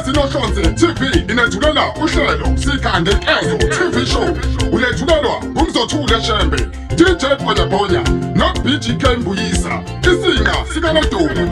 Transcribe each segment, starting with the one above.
Ezinohlonze TV inethulela uhlelo Sika Ngenkezo TV Show. Ulethulelwa ngumzothule Shembe, DJ Bhonyabhonya no-BGK Mbuyisa. Isinga sikanodumo,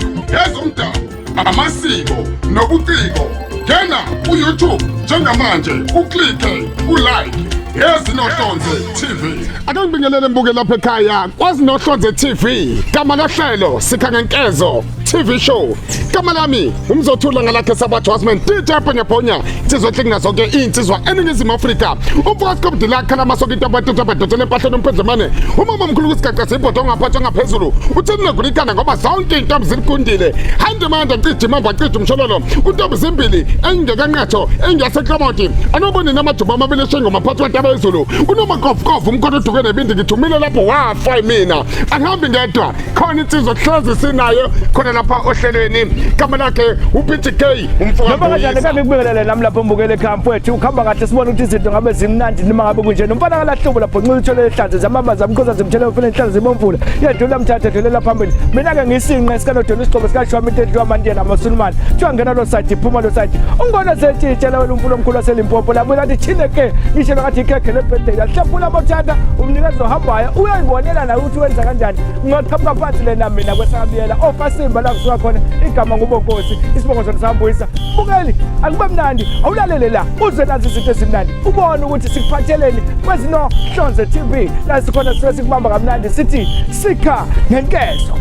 ezomdabu, amasiko nobuciko. Ngena ku-YouTube njengamanje uklike ulike Ezinohlonze TV. Ake ngibingelele mbuke lapha ekhaya kwaZinohlonze TV. Gama lohlelo Sikha Ngenkezo TV show. Gama lami umzothula ngalakhe Sabathu Husman DJ Bhonyabhonya insizwa enhle kunazo zonke iy'nsizwa eNingizimu Afrika. Umfowethu Komdila khala amasoka into abantu abadonsela empahleni umphendlemane. Umama omkhulu kwisigaqa sebhodo ongaphathwa ngaphezulu. Utheni nokulikana ngoba zonke iy'ntombi zilikundile. Hande manda cija imamba cija umshololo. Untombi zimbili engekanqatho engeyaseklomoti. Anoboni namajuba amabili eshengoma phakathi kwentaba yezulu. Unomakofukofu umkhonto oduke nebindi ngithumile lapho wafa mina. Angihambi ngedwa khona insizwa hlezi sinayo khona lapha ohlelweni. Igama lakhe uPTK umfowethu. Noma kanjani kabe kubingelele nami lapho mbukele ekhaya mfowethu ukuhamba kahle sibone ukuthi izinto ngabe zimnandi noma ngabe kunje nomfana kalahlubo lapho nxila uthole ehlanze zamama zamkhoza zimthele ufuna inhlanzi zibomvula yedlula mthatha edlulela phambili mina ke ngisinqe sikanodela isigqobo sikashwama into edliwa amandiya namasulumane kuthiwa ngena lo side iphuma lo side ungona setshitshela wena umfula omkhulu waselimpopo lapho kathi chine ke ngisho ngathi ikhekhe lebirthday yahlephula amathanda umnikazi ohambayo uyayibonela naye ukuthi wenza kanjani ngaqhamuka phansi lena mina kwesakabiyela ofasimba la kusuka khona igama ngubonkosi isibongo sona sambuyisa bukeli akube mnandi awulalele la uze nazi izinto ezimnandi ubone ukuthi sikuphatheleni kwezinohlonze TV la sikhona sisuke sikubamba kamnandi sithi sikha ngenkezo.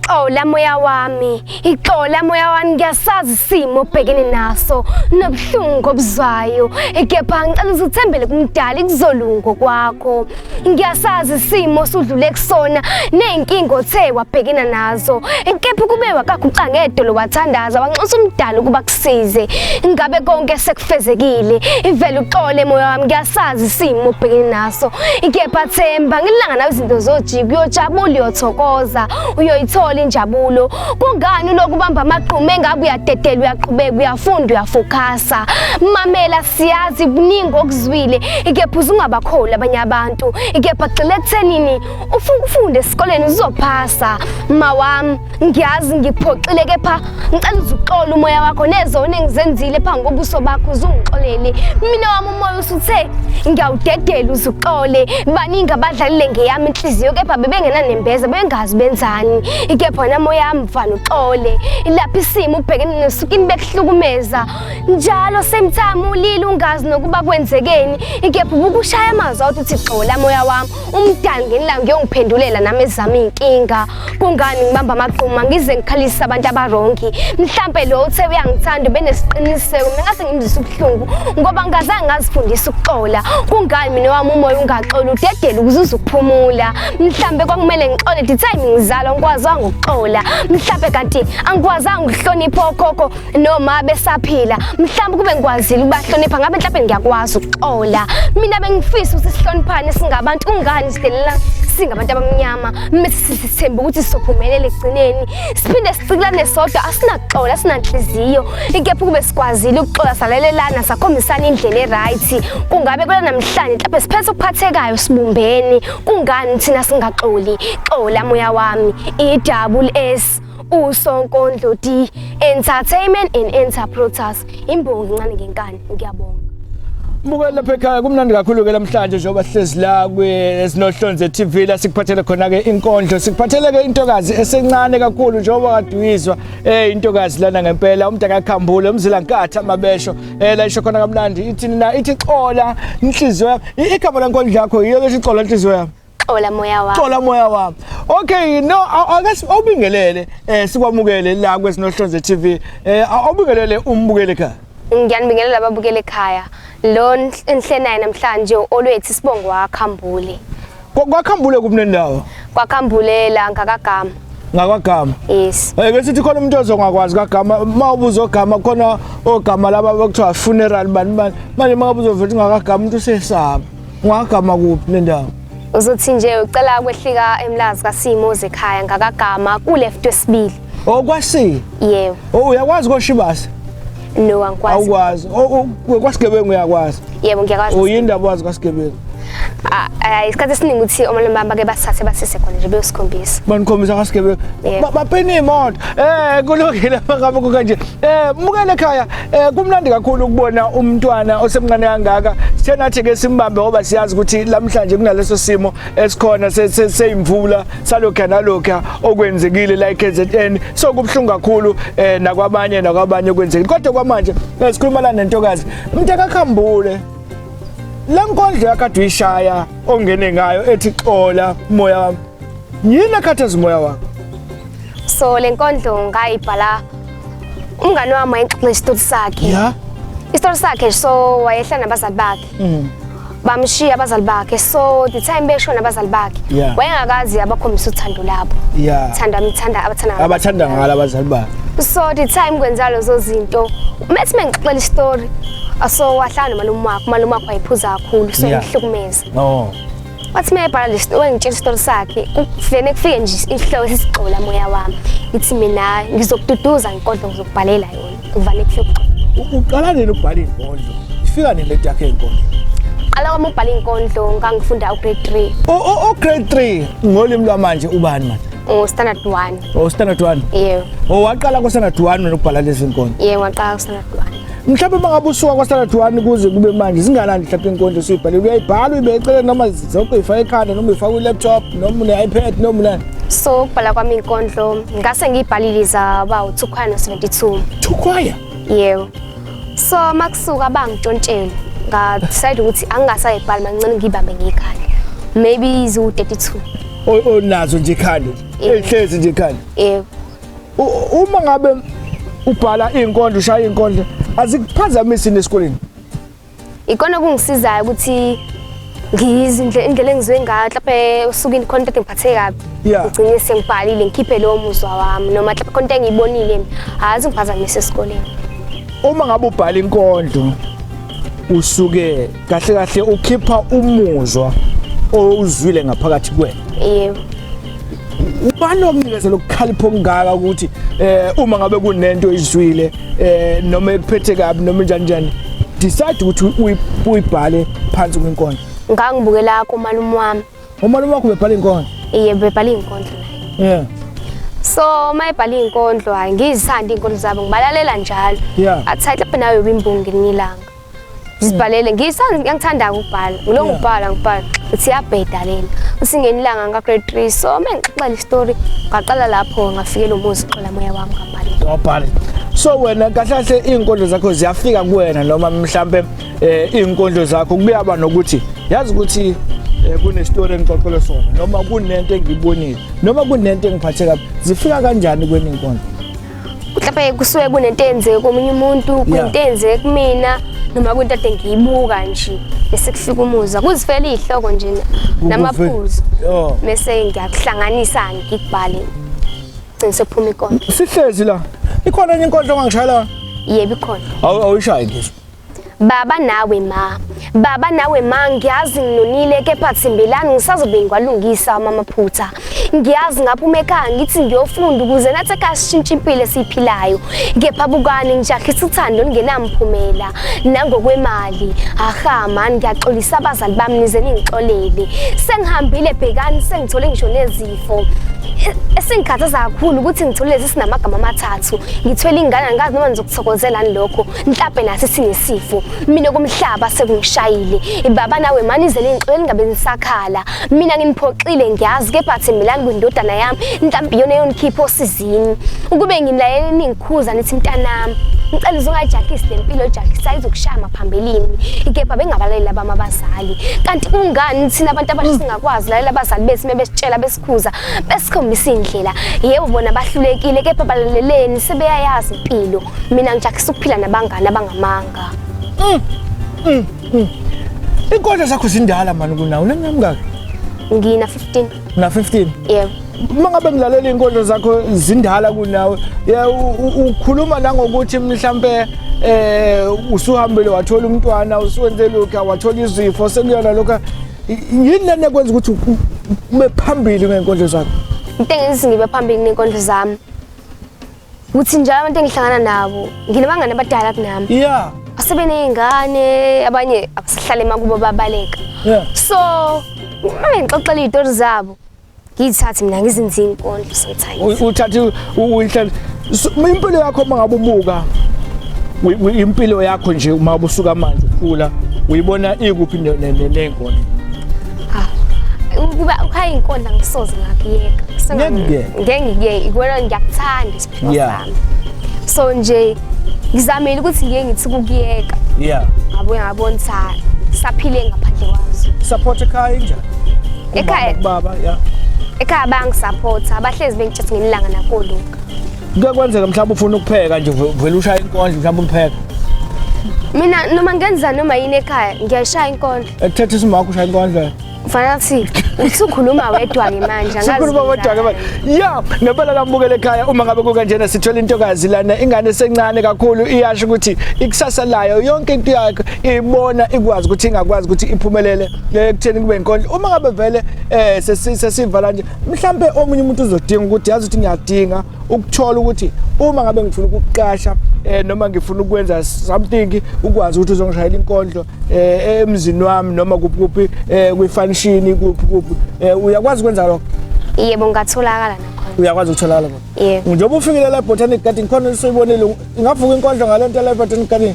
Xola moya wami, ixola moya wami ngiyasazi isimo obhekene naso nobuhlungu obuzwayo. Kepha ngicela uzuthembele kumdali kuzolunga kwakho. Ngiyasazi isimo osudlule kusona nezinkinga othe wabhekena nazo. Kepha kube wakaguqa ngedolo wathandaza wanxusa umdali ukuba kusize. Ngabe konke sekufezekile. Ivele uxole moya wami ngiyasazi isimo obhekene naso. Kepha themba ngilanga nawe izinto zojika uyojabula uyothokoza uyoyithola injabulo. Kungani ulokhu ubamba amagqume engabe uyadedela uyaqhubeka uyafunda uyafokhasa. Mamela siyazi kuningi okuzwile kepha uzungabakholi abanye abantu kepha gxila ekuthenini ufunde esikoleni uzophasa. Mawami ngiyazi ngikuphoxile kepha ngicela uzuxola umoya wakho nezona engizenzile phambi kobuso bakho uzungixolele. Mina wami umoya usuthe ngiyawudedela uzuxole. Baningi abadlalile ngeyami inhliziyo kepha bebengenanembeza bengazi benzani kepha wena moya wami mfana uxole. Lapha isimo ubhekene nesukini bekuhlukumeza njalo same time ulile ungazi nokuba kwenzekeni kepha ubukushaya amazwi awuthi uthi xola moya wami umdali ngenilanga ngiyongiphendulela nami ezami iy'nkinga. Kungani ngibamba amaqhuma ngize ngikhalise abantu abarongi? Mhlampe lo uthe uyangithanda ubenesiqiniseko mina ngase ngimzwisa ubuhlungu ngoba ngingazange ngazifundisa ukuxola. Kungani mina wami umoya ungaxoli udedele ukuze uzukuphumula? Mhlampe kwakumele ngixole the time ngizalwa ngikwazanga ukuxola. Mhlampe kanti angikwazanga ukuhlonipha okhokho noma besaphila. Mhlampe kube ngikwazile ukubahlonipha ngabe mhlampe ngiyakwazi ukuxola. Mina bengifisa ukuthi sihloniphane singabantu kungani sidelela singabantu abamnyama mese sithemba ukuthi sizophumelela ekugcineni siphinde sicikelane sodwa asinakuxola asinanhliziyo kepha kube sikwazile ukuxola salalelana sakhombisana indlela e-right kungabe kula namhlanje mhlawumbe siphethe okuphathekayo sibumbene kungani thina singaxoli xola moya wami i-double S uSonkondlo D Entertainment and Enterprise imbongi incane ngenkani ngiyabonga. Mbukeli lapha ekhaya kumnandi kakhulu ke namhlanje njengoba sihlezi la kwezinohlonze TV la sikuphathele khona ke inkondlo sikuphathele ke intokazi esencane kakhulu njengoba kade uyizwa eh intokazi lana ngempela umntaka Khambule umzilankatha amabesho eh la isho khona kamnandi ithini na ithi xola inhliziyo yami igama lenkondlo yakho yiyo lethi xola inhliziyo yami. Xola moya wami. Xola moya wami. Okay, no ake awubingelele eh sikwamukele la kwezinohlonze TV. Eh awubingelele umbukele ekhaya. Ngiyanibingelela ababukele ekhaya. Lo enhle naye namhlanje olwethu isibongo waKhambule. KwaKhambule kuphi nendawo? KwaKhambule la ngakagama. Ngakwagama. Yes. Eh ke sithi khona umuntu ozongakwazi kagama uma ubuza ogama khona ogama laba bekuthiwa funeral bani bani. Manje uma ubuza uthi ngakagama umuntu usesaba. Ungagama kuphi nendawo? Uzothi nje ucela kwehlika emlazi kaSimo zekhaya ngakagama ku left wesibili. Oh kwasi? Yebo. Oh uyakwazi koshibasa? No angikwazi. Awukwazi. Oh kwasigebengu uyakwazi? Yebo ngiyakwazi. Uyindaba wazi kwasigebengu? Ah, ah, isikhathi esiningi ukuthi omalume bami bake basithathe basise khona nje beyosikhombisa. Banikhombisa kwasigebengu. Yebo. Bapena imoto. Kulungile ngabe kukanje. Mukele ekhaya, kumnandi kakhulu ukubona umntwana osemncane kangaka. Sithe nathi ke simbambe ngoba siyazi ukuthi lamhlanje kunaleso simo esikhona seyimvula salokhu nalokhu okwenzekile la eKZN. So kubuhlungu kakhulu nakwabanye okwenzekile. Kodwa kwamanje sikhuluma la nentokazi. Mntaka Khambule, le nkondlo yakade uyishaya ongene ngayo ethi xola moya wami, yini ekhathaza umoya wakho? So le nkondlo ngayibhala umngane wami wayexoxa isitori sakhe. Isitori sakhe, so wayehlala nabazali bakhe. Bamshiya abazali bakhe, so the time beshona abazali bakhe wayengakazi abakhombisa uthando labo. Thanda mthanda abathanda abathanda ngalo abazali bakhe. So the time kwenza lezo zinto, methi mengixoxela isitori, so wahlala nomalume wakhe, umalume wakhe wayephuza kakhulu, so emhlukumeza. Wathi uma ebhala le story, wangitshela isitori sakhe, kuvele kufike nje isihloko sisixola moya wami. Ngithi mina ngizokududuza ngenkondlo, ngizokubhalela yona. Kuvale kufike ukuxola. Uqala nini ukubhala inkondlo? Ifika nini lento yakho yenkondlo? Qala kwami ukubhala inkondlo ngangifunda u-grade 3. U-grade 3 ngolimi lwamanje ubani manje? U-standard 1. O standard 1. Yebo. O waqala ku standard 1 wena ukubhala lezi nkondlo. Yebo, ngaqala ku-standard 1. Mhlawumbe mangabe usuka kwa standard 1 kuze kube manje zinganani mhlawumbe inkondlo usuyibhalile? Uyayibhala uyibeke eceleni noma zonke uyifaka ekhanda noma uyifaka ku-laptop noma une-iPad noma unani? So ukubhala kwami inkondlo ngase ngiyibhalile zaba u-2 khwaya no-72. Two choir? Yebo. So makusuka bangishontshela, nga-decide ukuthi angingasayibhali, mancane ngiyibambe ngekhanda. Maybe izu-32. Onazo nje ekhanda? Yebo. Ehlezi nje ekhanda? Yebo. Uma ngabe ubhala inkondlo, ushaya inkondlo, azikuphazamisi esikoleni? Ikona kungisizayo ukuthi ngizindle indlela engizwe ngayo, mhlawumbe osukwini khona into engiphathe kabi, ngigcine sengibhalile ngikhiphe lowo muzwa wami, noma mhlawumbe khona into engiyibonile, azi ngiphazamise esikoleni. Uma ngabe ubhala inkondlo usuke kahle kahle ukhipha umuzwa owuzwile ngaphakathi kuwena. Yebo. Ubani okunikeza lokukhalipha okungaka ukuthi uma ngabe kunento oyizwile noma ekuphethe kabi noma njani njani, decide ukuthi uyibhale phansi kwinkondlo? Ngangibukela kumalume wami. Umalume wakho bebhala inkondlo? Yebo, bebhala inkondlo naye. So uma ebhala inkondlo, hayi ngizithanda inkondlo zabo, ngibalalela njalo. Athi hayi lapha nawe ubimbongi ngelinye ilanga. Ngizibhalele, ngiyithanda, ngiyangithanda ukubhala. Ngilokhu ngibhala, ngibhala. Uthi iyabheda lena. Uthi ngelinye ilanga nga grade 3, so uma ngixoxela isitori, ngaqala lapho ngafikela umuzi xola moya wami ngabhala. Wabhala. So wena kahle kahle izinkondlo zakho ziyafika kuwena noma mhlambe izinkondlo zakho kuyaba nokuthi yazi ukuthi kunestory engixoxele sona noma kunento engiyibonile noma kunento engiphathe kabi, zifika kanjani kweni inkondlo? Mhlawumbe kusuke kunento eyenzeke komunye umuntu, kunento eyenzeke kumina, noma kunento ade ngiyibuka nje bese kufika umuzwa, kuzifela izihloko nje namaphuzu. Bese ngiyakuhlanganisa ngikubhale, gcine sekuphuma inkondlo. Sihlezi la, ikhona enye inkondlo ongangishayela? Yebo, ikhona. Awuyishayi ngisho. Baba nawe ma, baba nawe ma, ngiyazi nginonile kepha thembelani ngisazobe ngiwalungisa amaphutha. Ngiyazi ngaphuma ekhaya ngithi ngiyofunda ukuze nathi ekhaya sishintshe impilo esiyiphilayo, kepha bukani ngijahisa uthando olungenamphumela nangokwemali. Aha mani, ngiyaxolisa abazali bami, nize ningixolele. Sengihambile bhekani, sengithole ngisho nezifo. Esingikhathaza kakhulu ukuthi ngithole lezi sinamagama amathathu. Ngithwele ingane, angazi noma nizokuthokozelani lokho. Mhlawumbe naso sinesifo, mina komhlaba sekungishayile. Baba nawe mani, ize ningixolele ningabe nisakhala. Mina nginiphoxile ngiyazi, kepha thembelani kwindodana yami, mhlawumbe iyona eyonikhipha osizini. Ukube ngilayele ningikhuza nithi mntanami, ngicela uzongayijakisi le mpilo ojakisayo, izokushaya maphambilini. Kepha bengabalaleli abami abazali. Kanti kungani thina abantu abasha singakwazi lalela abazali bethu mebesitshela, besikhuza, besikhombisa indlela? Yebo bona bahlulekile, kepha balaleleni, sebeyayazi impilo. Mina ngijakisa ukuphila nabangani abangamanga. Inkondlo zakho zindala mani kunawe, uneminyaka mingaki? Ngina 15. Una 15? Yebo. Uma ngabe ngilalela inkondlo zakho zindala kunawe, ukhuluma nangokuthi mhlambe usuhambile wathola umntwana, usuwenze lokhu, wathola izifo, sekuyona lokho. Yini lena ekwenza ukuthi ube phambili ngey'nkondlo zakho? Into engenza ngibe phambili ngey'nkondlo zami ukuthi njalo abantu engihlangana nabo nginabangani abadala kunami. sebeney'ngane, abanye abasahlala emakubo babaleka. So uma ngixoxela iy'tori zabo ngiyithathe mina ngizenze iy'nkondlo sometimes. Uthathe uyihlale impilo yakho uma ngabe ubuka impilo yakho nje uma ubusuka manje ukhula uyibona ikuphi ney'nkondlo? Ah, ukuba ukhaya inkondlo angisoze ngakuyeka. Ngeke ngikuyeke, ikona ngiyakuthanda isiphiwo sami. So nje ngizamile ukuthi ngike ngithi ukuyeka. Ngabuye ngabona ukuthi saphile ngaphandle kwazo. Support ekhaya injani? Ekhaya baba ya. Ekhaya bayangisupporta, abahlezi bengitshethi ngelanga nakolunga. Kuke kwenzeka mhlawumbe ufuna ukupheka nje uvele ushaya inkondlo mhlawumbe umpheka. Mina noma ngenza noma yini ekhaya ngiyayishaya inkondlo. Ekuthethisa umakho ushaya inkondlo. Mfana thi usukhuluma wedwa ke manje angazi. Usukhuluma wedwa ke manje. Ya, ngempela lambukele ekhaya uma ngabe kukanjena sithola intokazi lana ingane sencane kakhulu iyasho ukuthi ikusasa layo yonke into yakhe ibona ikwazi ukuthi ingakwazi ukuthi iphumelele ekutheni kube inkondlo. Uma ngabe vele eh sesivala nje mhlambe omunye umuntu uzodinga ukuthi yazi ukuthi ngiyadinga ukuthola ukuthi uma ngabe ngifuna ukuqasha eh noma ngifuna ukwenza something ukwazi ukuthi uzongishayela inkondlo eh emzini wami noma kuphi kuphi eh kwi-function kuphi kuphi eh uyakwazi ukwenza lokho? Yebo, ngatholakala nakhona. Uyakwazi ukutholakala khona? Yebo. Njengoba ufikile la Botanic Garden khona usuyibonile ingavuka inkondlo ngalento la Botanic Garden?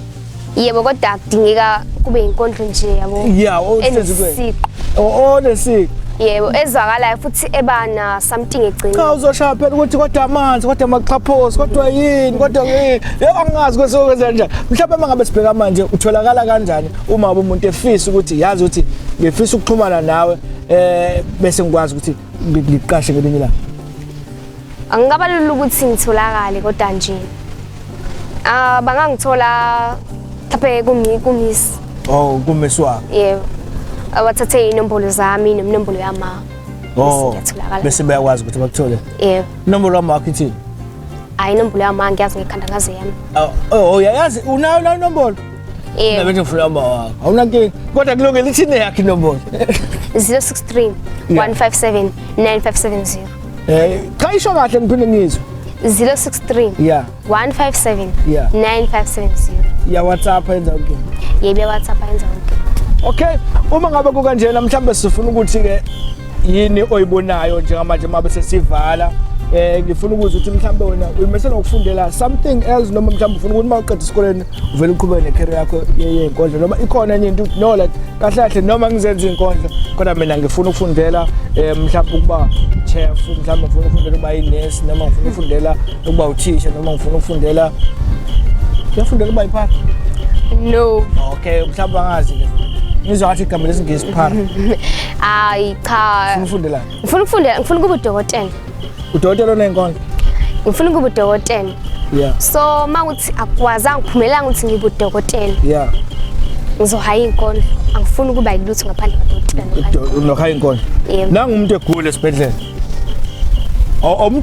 Yebo, kodwa kudingeka kube inkondlo nje yabo. Yeah, ohlezi kwe. Onesiqu. Yebo, ezwakalayo futhi eba na something egcina. Cha uzoshaya phela ukuthi kodwa amanzi, kodwa amaxhaphosi, kodwa yini, kodwa yini. Yebo angazi ukuthi ukwenza kanjani. Mhlawumbe uma ngabe sibheka manje utholakala kanjani uma umuntu efisa ukuthi yazi ukuthi ngifisa ukuxhumana nawe eh bese ngikwazi ukuthi ngiqashe ngelinye ilanga. Angikabalula ukuthi ngitholakale kodwa nje ah bangangithola mhlawumbe kumi kumiss. Oh, kumiss wakho. Yebo. Abathathe inombolo zami nenombolo yama. Oh. Bese bayakwazi ukuthi bakuthole. Yebo. Inombolo yama wakho ithini? Hayi inombolo yama ngiyazi ngekhanda ngaze yami. Oh, uyayazi unayo la inombolo? Yebo. Nabe ngifuna uma wakho. Awunankinga. Kodwa kulungile ithini yakho inombolo? 063 157 9570. Eh, cha isho kahle ngiphinde ngizwe. 063 Yeah. 157 Yeah. 9570. Ya WhatsApp yenza yonke. Yebo, WhatsApp yenza yonke. Okay, uma ngabe kukanjena mhlawumbe sifuna ukuthi ke yini oyibonayo njengamanje uma bese sivala eh ngifuna ukuzwa ukuthi mhlawumbe wena uyimisela ngokufundela something else noma mhlawumbe ufuna ukuthi uma uqeda esikoleni uvele uqhubeke ne-career yakho yeyinkondlo noma ikhona enye into no like kahle kahle noma ngizenza iy'nkondlo kodwa mina ngifuna ukufundela um mhlawumbe ukuba chef mhlawumbe ngifuna ukufundela ukuba yinesi noma ngifuna ukufundela ukuba uthisha noma ngifuna ukufundela uyafundela ukuba yiphara? No. Okay, mhlawumbe angazi-ke ngizwa ngathi igama lesingisi phara. Hayi cha. Ufuna ukufundelani? Ngifuna ukufundela, ngifuna ukuba udokotela. Udokotela oney'nkondlo? Ngifuna ukuba udokotela. Yeah. So mawuthi akukwazanga kuphumelanga ukuthi ngibe udokotela. Yeah. Ngizohaya inkondlo. Angifuni ukuba yilutho ngaphandle kwadokotela. Nohaya inkondlo. Yebo. Nangu umuntu egula esibhedlela.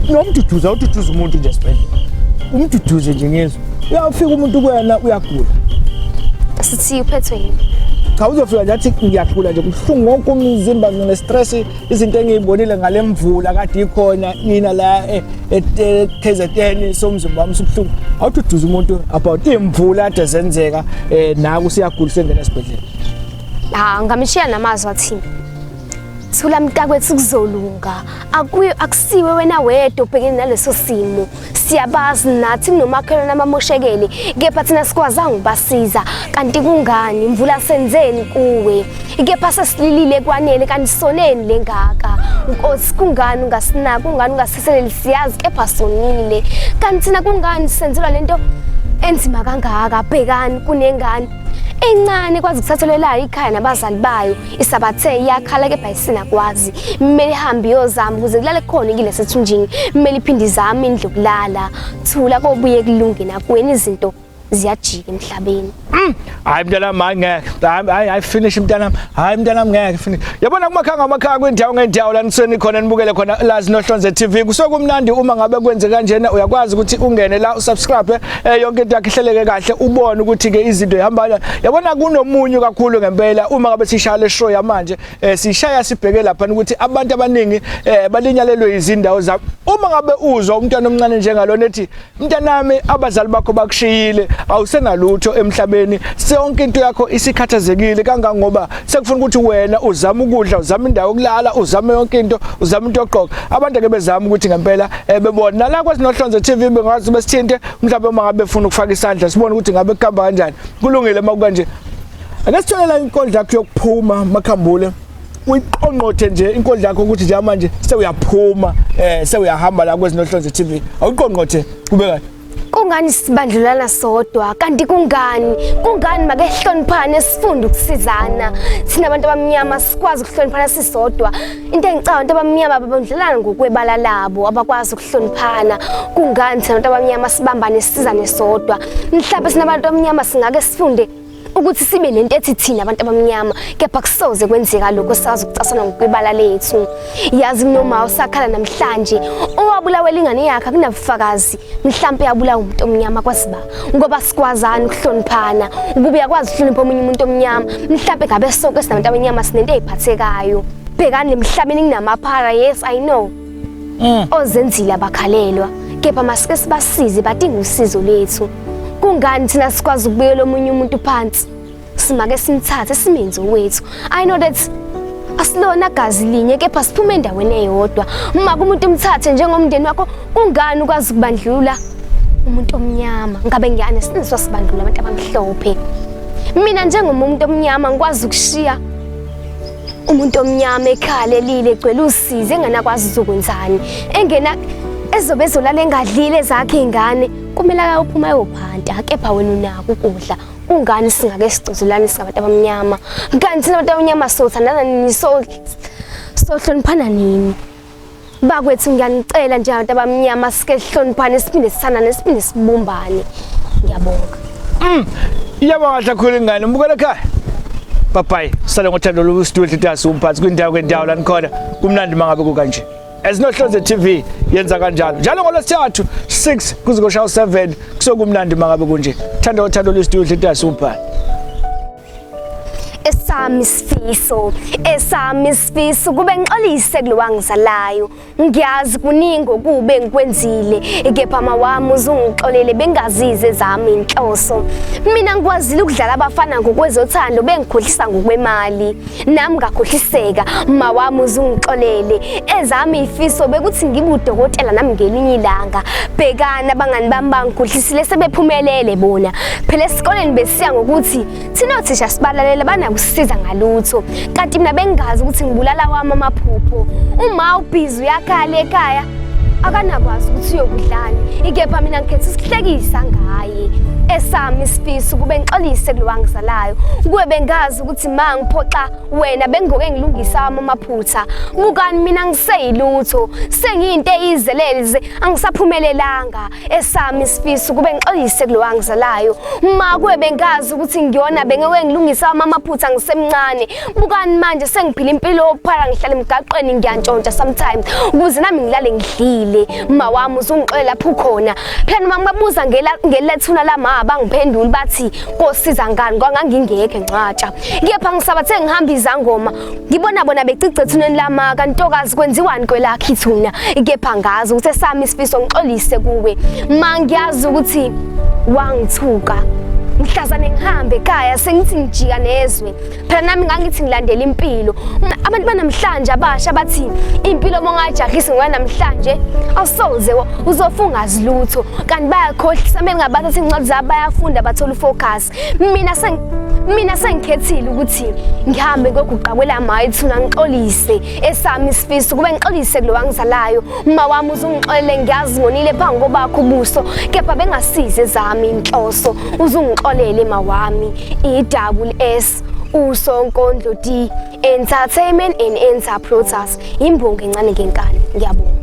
Nomduduza ududuza umuntu nje esibhedlela. Umduduze nje ngizwe. Uyafika umuntu kuyena uyagula. Sithi uphethwe yini? Cha uzofika nje athi ngiyagula nje kubuhlungu wonke umzimba ngine-stress izinto engiyibonile ngale mvula kade ikhona ina la e-KZN somzimba wami usubuhlungu. Awududuze umuntu about imvula ade zenzeka eh naku siyagula sengena esibhedlela. Ha ngamshiya namazwi athi Thula mntakwethu kuzolunga. Akuyo akusiwe wena wedwa ubhekene naleso simo. Siyabazi nathi kunomakhelwane abamoshekele kepha thina sikwazanga ukubasiza. Kanti kungani imvula senzeni kuwe? Kepha sesililile kwanele kanti soneni lengaka. Nkosi kungani ungasinaki kungani ungasiseleli siyazi kepha sonile. Kanti thina kungani senzelwa lento enzima kangaka bhekani kunengane encane kwazi kuthathelelayo ikhaya nabazali bayo isabathe iyakhala kepha isinakwazi kumele ihambe iyozama ukuze kulale khona kile sethunjini kumele iphinde izame indlu yokulala thula kobuye kulunge nakweni izinto ziyajika emhlabeni. Hayi mntanami, hayi ngeke, hayi hayi finish mntanami, hayi mntanami ngeke finish. Yabona kumakhaya ngamakhaya kwindawo ngendawo la nisuke khona nibukele khona Lazi Nohlonze TV. Kusuke kumnandi uma ngabe kwenze kanjena uyakwazi ukuthi ungene la usubscribe eh, yonke into yakhe ihleleke kahle ubone ukuthi ke izinto ihamba kanjani. Yabona kunomunyu kakhulu ngempela uma ngabe sishaya le show yamanje eh, sishaya sibheke lapha ukuthi abantu abaningi eh, balinyalelwe izindawo zabo. Uma ngabe uzwa umntwana omncane njengalona ethi mntanami abazali bakho bakushiyile awusenalutho emhlabeni. emgwaqeni, yonke into yakho isikhathazekile kangangoba sekufuna ukuthi wena uzame ukudla, uzame indawo yokulala, uzame yonke into, uzame into yokugqoka. Abantu ake bezama ukuthi ngempela bebone nala kwezinohlonze TV, bengazi besithinte mhlawumbe uma ngabe befuna ukufaka isandla, sibone ukuthi ngabe kuhamba kanjani. Kulungile uma kanje. Ake sitholela inkondlo yakho yokuphuma, Makhambule, uyiqonqothe nje inkondlo yakho ukuthi nje manje sewuyaphuma, sewuyahamba la kwezinohlonze TV. Awuqonqothe kube kahle. Kungani sibandlulana sodwa? Kanti kungani? Kungani make hloniphane, sifunde ukusizana? Thina abantu abamnyama sikwazi ukuhloniphana sisodwa. Into engicabanga, abantu abamnyama babandlulana ngokwebala labo, abakwazi ukuhloniphana. Kungani thina abantu abamnyama sibambane, sisizane sodwa? Mhlawumbe sina abantu abamnyama singake sifunde ukuthi sibe nento ethi thina abantu abamnyama, kepha kusoze kwenzeka lokho, sazi ukucasana ngokwebala lethu. Yazi noma usakhala namhlanje owabulawela ingane yakhe akunabufakazi, mhlampe yabulawa umuntu omnyama kwasiba, ngoba sikwazana ukuhloniphana. Ukube uyakwazi ukuhlonipha omunye umuntu omnyama, mhlampe ngabe sonke sinabantu abamnyama sinento ey'phathekayo. Bhekani emhlabeni kunamaphara, yes I know, ozenzile abakhalelwa, kepha masike sibasize, badinga usizo lethu. Kungani thina sikwazi ukubuyela omunye umuntu phansi? Simake simthathe simenze owethu. I know that asilona gazi linye, kepha siphume endaweni eyodwa. Uma umuntu umthathe njengomndeni wakho, kungani ukwazi ukubandlulula umuntu omnyama? Ngabe ngiyane siniswa sibandlula abantu abamhlophe. Mina njengomuntu omnyama ngikwazi ukushiya umuntu omnyama ekhala elile, egcwele usizi, enganakwazi uzokwenzani, engena ezobe ezolala engadlile ezakhe iy'ngane, kumele ayophuma ayophanta, kepha wena unako ukudla. Kungani singake sicuzulane singabantu abamnyama? Kanti thina abantu abamnyama sothandana nini? Sohloniphana nini? Bakwethu, ngiyanicela nje abantu abamnyama, sike sihloniphane, siphinde sithandane, siphinde sibumbane. Ngiyabonga. Iyabonga kahle kakhulu ingane. Mbukela ekhaya, bye bye, sale ngothando lobustudio tasi umphathi kwindawo kwendawo la nikhona. Kumnandi mangabe kukanje. Ezinohlonze TV yenza kanjalo njalo ngolwesithathu 6 kuze koshaya 7, kusokumnandi mangabe kunje. Thanda uthando lwestudio tasi umphathi. Esami isifiso, esami isifiso kube ngixolise kulo wangizalayo. Ngiyazi kuningi okube ngikwenzile, kepha mawami uzungixolele, bengazize zami inhloso. Mina ngikwazile ukudlala abafana ngokwezothando, bengikhohlisa ngokwemali, nami ngakhohliseka. Mawami uzungixolele. Ezami ifiso bekuthi ngibe udokotela nami ngelinye ilanga. Bhekana, abangani bami bangikhohlisile, sebephumelele bona. Phela esikoleni besiya ngokuthi thina othisha sibalalela, banakusiza ngalutho, kanti mina bengingazi ukuthi ngibulala wami amaphupho. Uma ubhizi uyakhala ekhaya, akanakwazi ukuthi uyokudlani, kepha mina ngikhetha ukuhlekisa ngaye. Esami isifiso kube ngixolise kulo wangizalayo. Kube bengazi ukuthi ma ngiphoxa wena, bengigoke ngilungisa wami amaphutha. Bukani, mina ngiseyilutho, sengiyinto eyizelelze, angisaphumelelanga. Esami isifiso kube ngixolise kulo wangizalayo. Ma kube bengazi ukuthi ngiyona, bengeke ngilungisa wami amaphutha ngisemncane. Bukani manje, sengiphila impilo yokuphara, ngihlala emgaqweni, ngiyantshontsha sometimes ukuze nami ngilale ngidlile. Ma wami uzungixolela lapho ukhona. Phela noma ngibabuza ngelethuna lama, bangiphendula bathi kosiza ngani, kwangangingekho engcwatsha, kepha ngisabathe ngihamba izangoma, ngibona bona becice ethuneni lama, kantokazi kwenziwani kwelakhe ithuna, kepha ngazi ukuthi esami isifiso ngixolise kuwe ma. Ngiyazi ukuthi wangithuka mhlazane ngihambe ekhaya, sengithi ngijika nezwe. Phela nami ngangithi ngilandela impilo. Abantu banamhlanje abasha bathi impilo uma ungayijahisi ngoba namhlanje awusoze uzofunga lutho, kanti bayakhohlisa. Kumele ngabathatha iy'ncwadi zabo, bayafunda, bathola ufocus. Mina sengikhethile ukuthi ngihambe ngoguqa kwelama ethuna, ngixolise. Esami isifiso kube ngixolise kulo wangizalayo. Uma wami uzungixolele, ngiyazi ngonile phambi kobakho ubuso, kepha bengasize ezami inhloso. Uzungixolele mawami. I-double S uSonkondlo D Entertainment and Enterprise, imbongi encane ngenkani. Ngiyabonga.